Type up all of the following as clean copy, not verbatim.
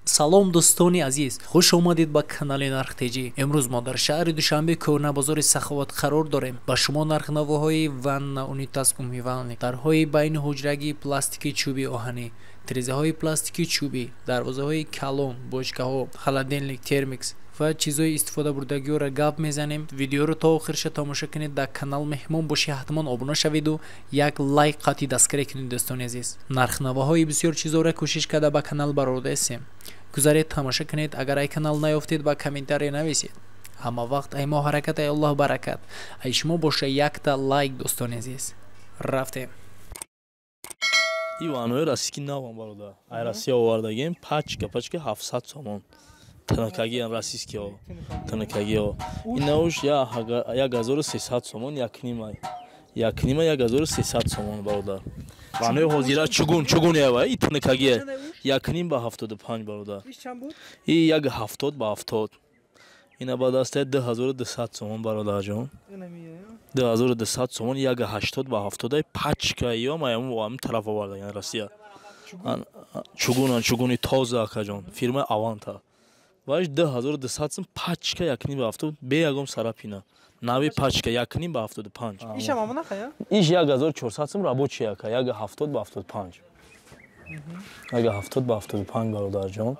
Салом, дӯстони азиз, хуш омадед ба канали Нархтеҷӣ. Имрӯз мо дар шаҳри Душанбе, кӯҳнабозори Саховат қарор дорем. Ба шумо нархнавоҳои ванна, унитаз, умывальник, дарҳои байни ҳуҷрагии пластики, чӯби, оҳанӣ, тирезаҳои пластики, чӯбӣ, дарвозаҳои калон, бочкаҳо, холодильник, термикс ва чизҳои истифодабурдагиҳоро гап мезанем. Видеоро то охирша тамошо кунед. Дар канал меҳмон бошӣ, ҳатман обуна шаведу як лайк қатъи дастгирӣ кунед. Дӯстони азиз, нархнавоҳои бисёр чизҳоро кӯшиш карда ба канал бародаестем. Гузаред, тамошо кунед. Агар ай канал наёфтед, ба комментария нависед. Ҳама вақт ай мо ҳаракат, ай Аллоҳ баракат, ай шумо боша якта лайк. Дӯстони азиз, рафтем. И ваннои российский навам, бародар, ай Россия овардагем, пачка 700 сомон. Тинакагиан, российскиҳо, тинакагиҳо. Инауш 1300 сомон, якнима, якнима 1300 сомон, бародар. Ваннои ҳозира чугун, чугун ява, и тинакагия якним ба 75, бародар. И як 70 ба 70. Ина ба дастаи 2200 сомон, бародарҷон, 2200 сомон, як 80 ба 70-ай пачка. Ё маям тараф овардаган, Россия, чугунан, чугуни тоза, акаҷон, фирмаи Аванта. Ваш 2200 сум, пачка, якним ба 70, бе ягон царапина, нави пачка, якним ба 75. Иш 1400 сум, рабочий, ака, як 70 ба 75, як 70 ба 75, бародарҷон.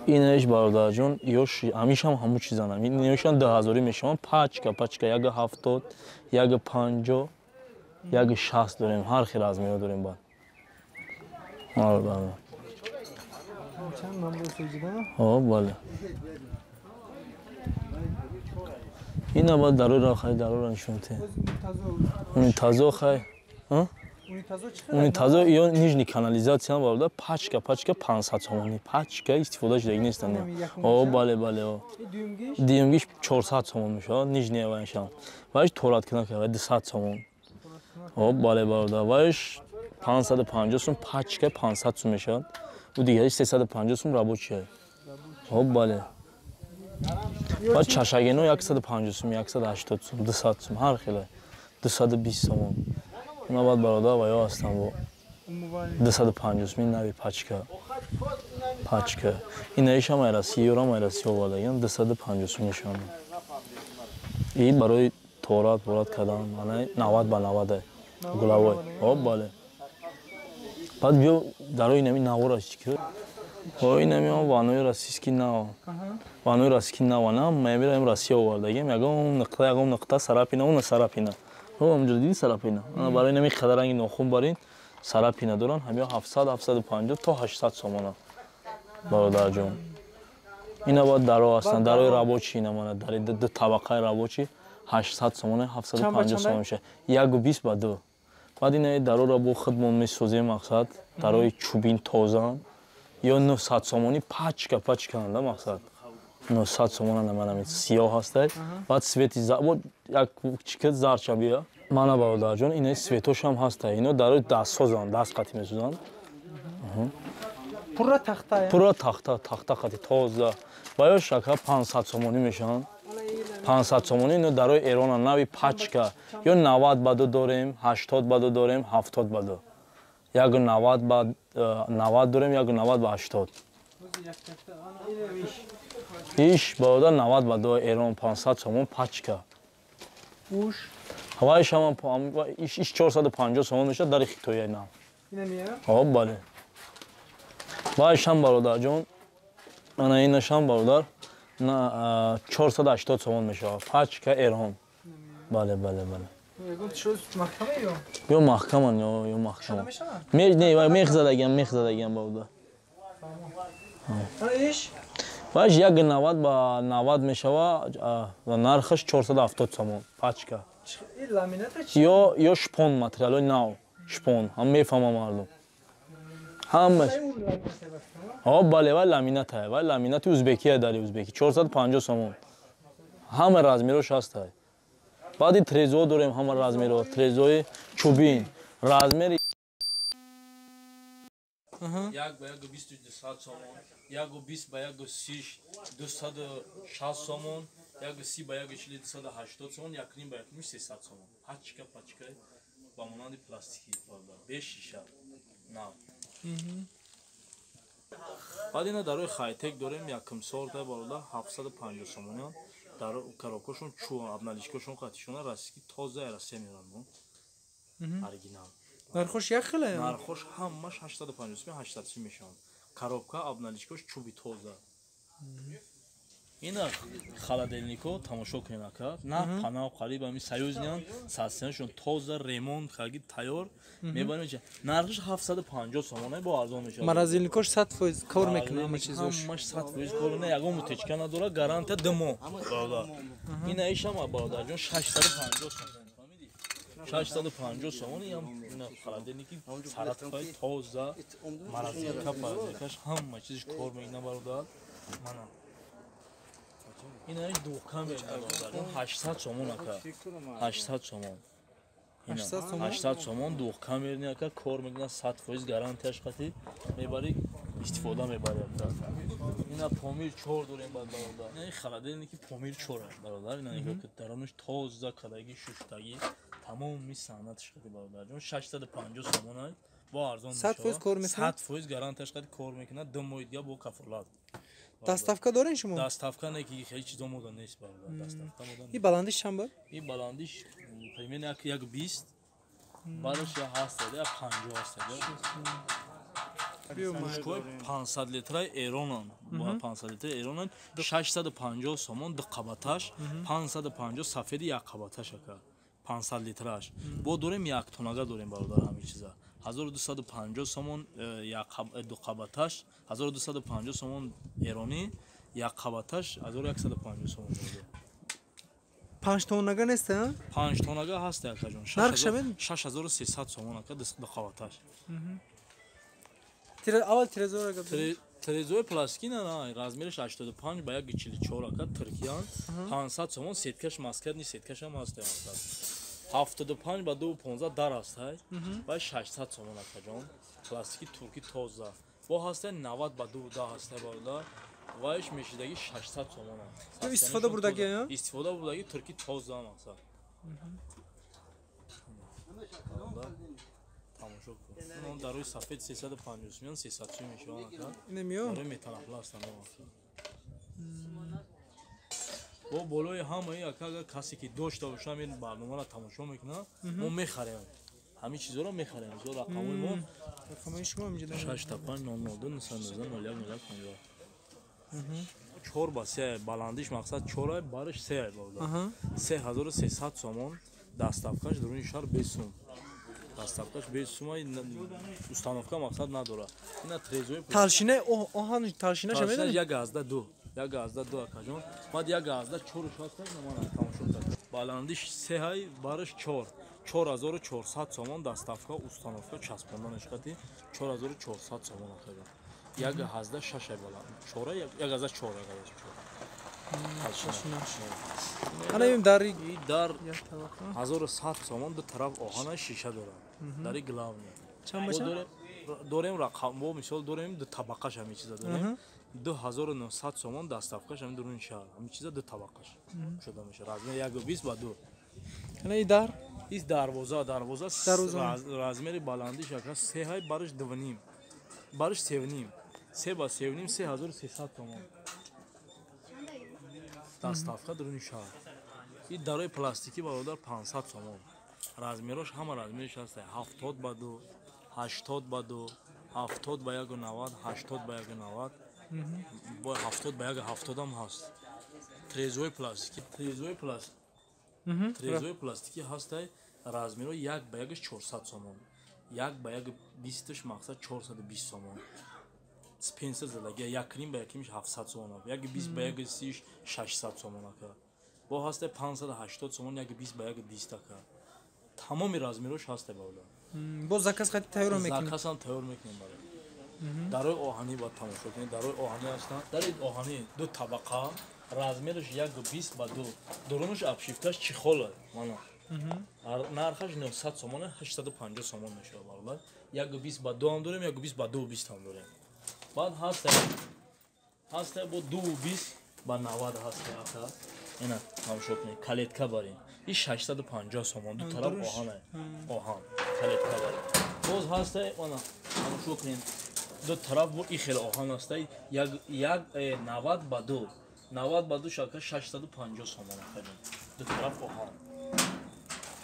Инаиш, бародарҷон, ёш ҳамишам ҳамун чизанам. Иноишам 2000-ӣ мешаванд, пачка, як 70, як 50, як 60 дорем, ҳар хел размеро дорем. Баъд бародар, бале, ина баъд дарора, хай, дарора нишонте. Унитазо, хай, унитазо ё нижний канализация, бародар, пачка 500 сомонӣ, пачка, истифода шудаги нестанд. О, бале, дуюмгиш 400 сомон мешавад, нижний вайшам. Вайш тораткунак, 200 сомон. О, бале, бародар, вайш 550 сум, пачка 500 сум мешавад. Ӯ дигариш 350 сум, рабочия. О, бале, баъд чашагино 150 сум, 180 сум, 200 сум, ҳар хеле, 220 сомон. Уна баъд, бародар, ва ё ҳастам бо 250 сум, ин нави пачка. Инаишам ай Россия, ёрам ай Россия овардагиам, 250 сум мешаванд. И барои торат порат кардан, ана 90 ба 90 угловой. О, бале, баъд биё дарои инами навораш чӣ. О, инами ваннои российский нав, ваннои российский нав, на мебираем, Россия овардагиам, ягон нуқта, ягон нуқта царапина, уна царапина, ҳамҷо диди, царапина. Ана барои инами қадаранги нохун барин царапина доранд. Ҳамиё 700, 750 то 800 сомона, бародарҷон. Ина баъд даро ҳастанд, дарои рабочий, ина мана дари ду табақаи рабочий, 800 сомона, 750 сомон мешавад, яку бист ба ду. Баъд ина дароро бо худмон месозем, мақсад, дарои чӯбин тозаанд, ё 900 сомонӣ, пачка, пачкаанда, мақсад, 900 сомона. Наманами сиёҳ ҳастай, баъд цвети як чика зарча бия. Мана, бародарҷон, ина цветошам ҳастай. Ино дарои дастсозанд, даст қати месозанд. Пурра тахта? Пурра тахта, тахта қати тоза. Ва ё шака 500 сомонӣ мешаванд, 500 сомонӣ. Ино дарои Эрона, нави пачка. Ё 90 ба ду дорем, 80 ба ду дорем, 70 ба ду, яку 90 ба 90 дорем, яку 90 ба 80. Иш, бародар, 90 ба ду, Эрон, 500 сомон пачка. Ҳавайшам иш 450 сомон мешавад, дари хитоия нав. О, бале, вайшам, бародарҷон, ана инашам, бародар, 480 сомон мешавад, пачка, Эрон. Бале. Ё маҳкаман, ё маҳкаман не, мех задагиам, мех задагиам, бародар. Вайш як 90 ба 90 мешава, нархаш 470 сомон, пачка. Ё шпон, материалҳои нав, шпон ҳам мефаҳма мардум ҳамаш. О, бале, вай ламината, вай ламинати узбекия, дари узбеки, 450 сомон, ҳама размерош ҳастай. Баъди трезо дорем, ҳама размеро, трезои чӯбин, размери як ба яку бисту 200 сомон, яку бист ба яку сиш 260 сомон, яку си ба яку чили 280 сомон, якним ба якним 300 сомон, пачка, ба монанди пластики, бе шиша, нав. Баъд ина дарои хайтек дорем, якум сорта бародар 750 сомониан. Дар коробкашон чу обналичкашон қатишона российский тоза Россия меоранд мо. Оригинал. Нархош як хела? Нархош ҳамаш 850 сомон, 800 сомон мешаванд. Коробка обналичкаш чуби тоза. Ина холодильнико тамошо кунед ака. На панав қариб ами союзниан, сасияншон тоза ремонт карги тайёр мебарем. Нархаш 750 сомон бо арзон мешавад. Морозильникош 100% кор мекунад ҳама чизош. Ҳамаш 100% кор мекунад, ягон мутечка надорад, гарантия 2 моҳ. Бародар. Ина ишам бародарҷон 650 сомон. Фаҳмидӣ? 650 сомон ям ина холодильники саратфай тоза, морозилка, морозилкаш ҳама чизиш кор мекунад бародар. Мана ина двухкамер бародар 800 сомон ака. 800 сомон. 800 сомон двухкамерни ака кор мекунад, 100% гарантияш қати мебари истифода мебари ака. Ина Помир 4 дорем баъд бародар. Ина холодильники Помир 4 бародар. Ина нигоҳ кун, даронаш тоза кадаги шуштаги тамоми санъаташ қати бародарҷон 650 сомон ай бо арзон мешавад. 100% кор мекунад? 100% гарантияш қати кор мекунад, 2 моҳи дига бо кафолат. Доставка дорен шумо? Доставка не ки хеле чизо мода нест бародар. Доставка мода. И баландиш чанд буд? И баландиш примерно 1.20, бараш я ҳаст, я 50 ҳаст. Мушкои 500 литраи Эронан, 500 литраи Эронан 650 сомон ду қабаташ, 550 сафеди як қабаташ ака. 500 литраш. Бо дорем як тонага дорем бародар ҳамин чиза. 1250 сомон як ду қабаташ, 1250 сомон эронӣ, як қабаташ 1150 сомон бародар. 5 тонага нест, а? 5 тонага ҳаст акаҷон. Нархша мен? 6300 сомон ака ду қабаташ. Аввал трезора гап. Трезори пластики на, размераш 85 ба 1.44 ака, Туркиян. 500 сомон сеткаш маскат ни сеткаш ҳам ҳаст ака. 75 ба 2.15 дар аст ҳай. Ва 600 сомон акаҷон. Пластики турки тоза. Бо ҳаст 90 ба 2.10 ҳаст бародар. Ваиш мешидаги 600 сомон. Истифода бурдаги, а? Истифода бурдаги турки тоза мақсад. Тамошо кун. Он дарои сафед 350 сомон, 300 сомон мешавад ака. Намеё? Дарои металлопласт ана. Бо болои ҳамаи ака агар касе ки дошта боша ин барномаро тамошо мекунад, мо мехарем. Ҳамин чизоро мехарем. Зо рақамои мо рақамои шумо инҷо 65 002 919 01 01 50. 4 ба 3 баландиш мақсад 4 бариш 3 бародар. 3300 сомон доставкаш дуруни шаҳр 5 сум. Доставкаш 5 сум, установка мақсад надорад. Ина трезои талшина оҳан талшина ша медонед? 1.2 1.2 акаҷон. Баъд 1.4 ҳаст, ман тамошо кардам. Баландиш 3 ҳай, бариш 4. 4400 сомон доставка, установка часпонданаш қати 4400 сомон акаҷон. 1.6 ҳай баланд. 4 1.4 1.4. Ана им дари дар 1100 сомон ду тараф оҳана шиша дорад. Дари главный. Чанд баша? Дорем рақам, мо мисол дорем ду табақаш ҳамин чиза дорем. 2900 сомон доставкаш ҳамин дурун шаҳр. Ҳамин чиза ду табақаш шуда мешавад. Размер 1.20 ба 2. Ана и дар? Ис дарвоза, дарвоза размери баландиш ака 3 ҳай, бариш 2.5. Бариш 3.5. 3 ба 3.5 3300 сомон. Доставка дуруни шаҳр. И дарои пластикӣ бародар 500 сомон. Размерош ҳама размериш ҳаст. 70 ба 2, 80 ба 2, 70 ба 1.90, 80 ба 1.90. Бо 70 ба 1.70 ҳам ҳаст. Трезои пластикӣ, трезои пластик. Трезои пластикӣ ҳастай размеро 1 ба 1 400 сомон. 1 ба 1.20 мақсад 420 сомон. Спенсер задаги 1.5 ба 1.5 700 сомон, 1.20 ба 1.30 600 сомон ака. Бо ҳастай 580 сомон 1.20 ба 1.20 ака. Тамоми размерош ҳастай бародар. Боз заказ қати тайёр мекунем. Заказам тайёр мекунем бародар. Дарои оҳанӣ бояд тамошо кунед. Дарои оҳанӣ ҳастанд. Дари оҳанӣ ду табақа, размераш 1.20 ба 2. Дурунаш обшивкаш чехол мана. Нархаш 900 сомон, 850 сомон мешавад бародар. 1.20 ба 2 ҳам дорем, 1.20 ба 2.20 ҳам дорем. Баъд ҳаста бо 2.20 ба 90 ҳаста ака. Ина тамошо кунед, калетка барин. Ин 650 сомон, ду тараф оҳан, оҳан, калетка барин. Боз ҳаста, мана тамошо кунед. Ду тараф бо и хел оҳан аст. Як як 90 ба 2. 90 ба 2 шака 650 сомон акаҷон. Ду тараф оҳан.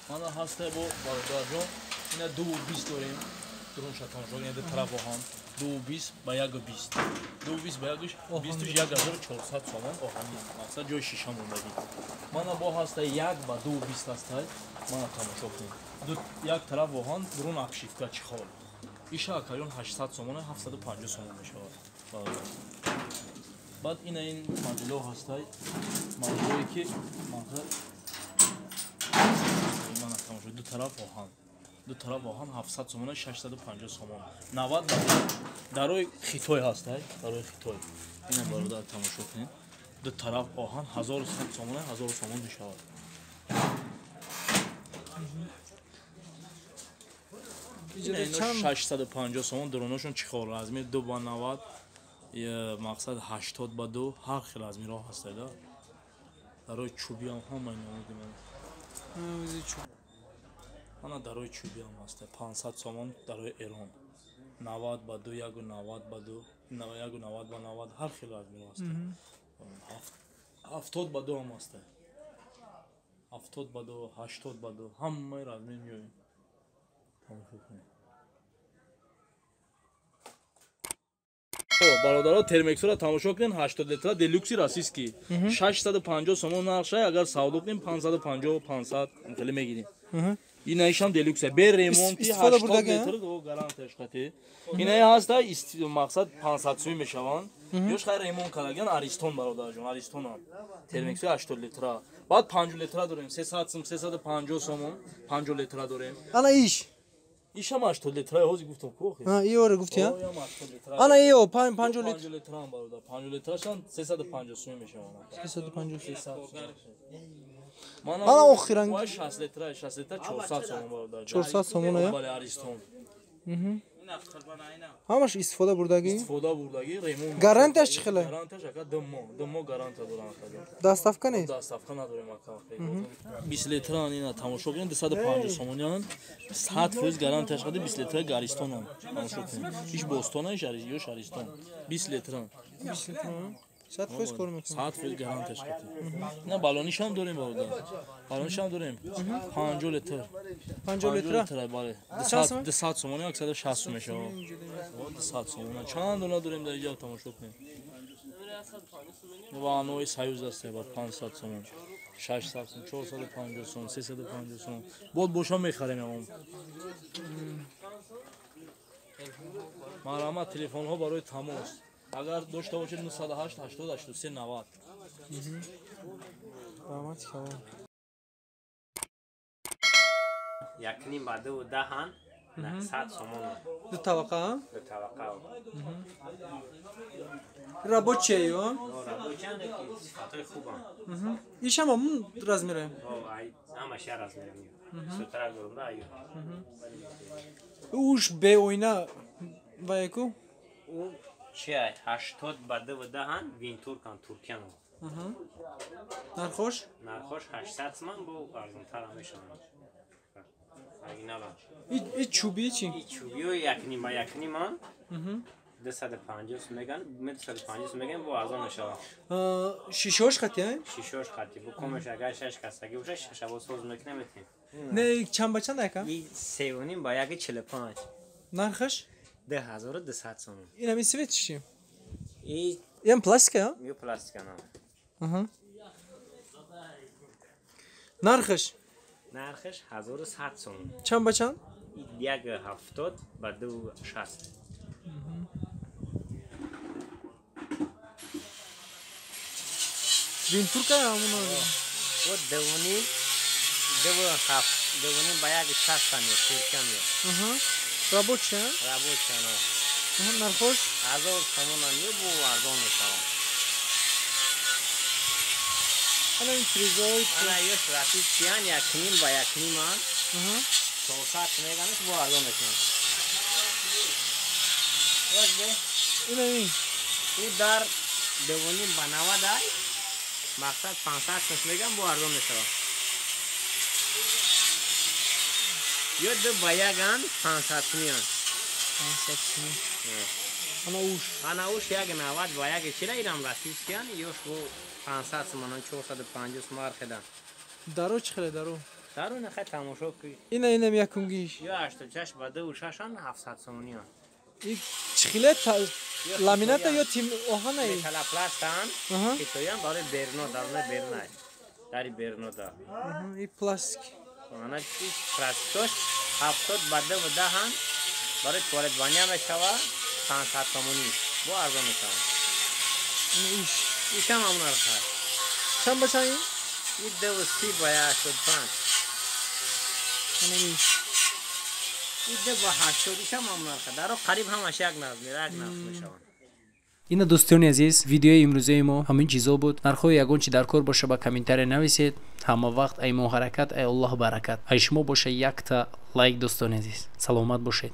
Мана ҳаста бо бародарҷон, ина 2.20 дорем. Дурун шатонжон, ина ду тараф оҳан. 2.20 ба 1.20. 2.20 ба 1.20 1400 сомон оҳани. Мақсад ҷои шиша мондагӣ. Мана бо ҳаста 1 ба 2.20 ҳаста. Мана тамошо кунед. Ду як тараф оҳан, дурун обшивка чехол. Иша акаҷон 800 сомон, 750 сомон мешавад. Баъд ина ин моделҳо ҳастай, моделҳое ки мақсад мана тамошо, ду тараф оҳан. Ду тараф оҳан 700 сомон, 650 сомон. 90 ба дарои Хитой ҳастай, дарои Хитой. Ина бародар тамошо кунед. Ду тараф оҳан 1100 сомон, 1000 сомон мешавад. Ина 650 сомон дурунашон чехол размер 2 ба 90, мақсад 80 ба 2, ҳар хел размерҳо ҳастад. Дарои чӯбӣ ҳам ҳамаи намуди ман. Ана дарои чӯбӣ ҳам ҳаста 500 сомон дарои Эрон. 90 ба 2, 1.90 ба 2, 1.90 ба 90, ҳар хел размерҳо ҳаста. 70 ба 2 ҳам ҳаста. 70 ба 2, 80 ба 2, ҳамаи размер меоем. Тамошо кунед. Бародаро термексора тамошо кунед, 80 литра делюкси российский. 650 сомон нархшай, агар савдо кунем 550 500 хеле мегирем. Ина ишам делюкс бе ремонти 80 литр до гарантияш қати. Ина ҳаста мақсад 500 сомон мешаванд. Ёш хай ремонт кардаган Аристон бародарҷон, Аристонам. Термекси 80 литра. Баъд 5 литра дорем, 300 сом, 350 сомон 5 литра дорем. Ана иш Ишам 80 литра, ҳозир гуфтам ку охир. Ҳа, иёре гуфти, ҳа? Оям 80 литра. Ана иё 5 литр. 5 литра ҳам бародар. 5 литрашам 350 сомон мешавад. 350. Мана Ана охиран 60 литра, 60 литра 400 сомон бародар. 400 сомон, ҳа? Бале, Аристон. Ҳамаш истифода бурдагӣ? Истифода бурдагӣ, ремонт. Гарантияш чӣ хеле? Гарантияш ака 2 моҳ, 2 моҳ гарантия дорам ака. Доставка нест? Доставка надорем ака. 20 литра ина тамошо кунед, 250 сомониан. 100% гарантияш қади 20 литра Аристонам. Тамошо кунед. Иш Бостона, иш ёш Аристон. 20 литра. 20 литра. 100% кор мекунад. 100% гарантияш қади. Ина балонишам дорем бародар. Балонишам дорем. 50 литр. 50 литра? Бале. 200 сомон, 160 сом мешавад. 200 сомон. Чанд дона дорем дар инҷо тамошо кунед. Ванои Союз аст, ба 500 сомон, 600 сом, 450 сом, 350 сом. Бод боша мехарем ям. Марҳамат, телефонҳо барои тамос. Агар дошта бошед 908 80 83 90. Раҳмат калом. Якним ба 2.10 900 сомон. Ду табақа? Ду табақа. Рабочие ё? Рабочие ки сифатҳои хубанд. Ишам ҳамун размере? Ҳамаш як размере. Сутара дорум да аю. Уш беоина ваяку? У чия 80 ба 2.10 винтуркан туркиян. Нархош? Нархош 800 сомон бо арзонтар мешавад. Оригиналан. И чӯби чи? И чӯбиё якним ба якниман. 250 сом меган, 250 сом меган, бо арзон мешавад. Шишош хати, а? Шишош хати, бо комеш агар шаш касаги бошад, шашабо соз мекунем метем. Не, чанд ба чанд ака? И 3.5 ба 1.45. Нархаш? 2200 сом. Ин ҳамин свет чи? И Ин пластика, а? Ё пластика, на. Нархаш? Нархаш 1100 сом. Чанд ба чанд? 1.70 ба 2.60. Винтурка ҳамуна? О 2.5 2.7 2.5 ба 1.60 меёд, туркия меёд. Рабочая? Рабочая, но. Нархош? 1000 сомон меёд, бо арзон мешавад. Ана ин фризой. Ана ёш российскиян 1.5 ба 1.5 ан. 400 меганаш бо арзон мекунад. Ёш бе? Ина ин. У дар 2.5 ба 90 ай. Мақсад 500 сом меган бо арзон мешавад. Ё 2 ба 1 ан 500 сомиан. 500 сом. Ана уш. Ана уш 1,90 ва 1,40 ирам российскиян, ёш бо 500 сомон, 450 сомон архедан. Даро чӣ хеле даро? Даро нахай тамошо ки. Ина инам якумгиш. Ё 86 ба 26 700 сомониан. И чӣ хеле ламината ё тим оҳанаи? Металлопластан. Хитоян барои берно, дарунаи бернай. Дари берно да. И пластик. Ана чи пластикош 70 ба 2,10 барои туалет ваня мешава 500 сомонӣ. Бо арзон мешава. Иш. Ишам ҳамон арза. Чанд ба чанд? И 2,30 ба 85. Ана иш. И 2,80 ишам ҳамон арза. Даро қариб ҳамаш як нарх мешаванд. Ина дӯстони азиз, видеои имрӯзаи мо ҳамин чизо буд. Нархҳои ягон чи дар кор боша ба комментария нависед. Ҳама вақт ай мо ҳаракат, ай Аллоҳ баракат. Ай шумо боша якта лайк дӯстони азиз. Саломат бошед.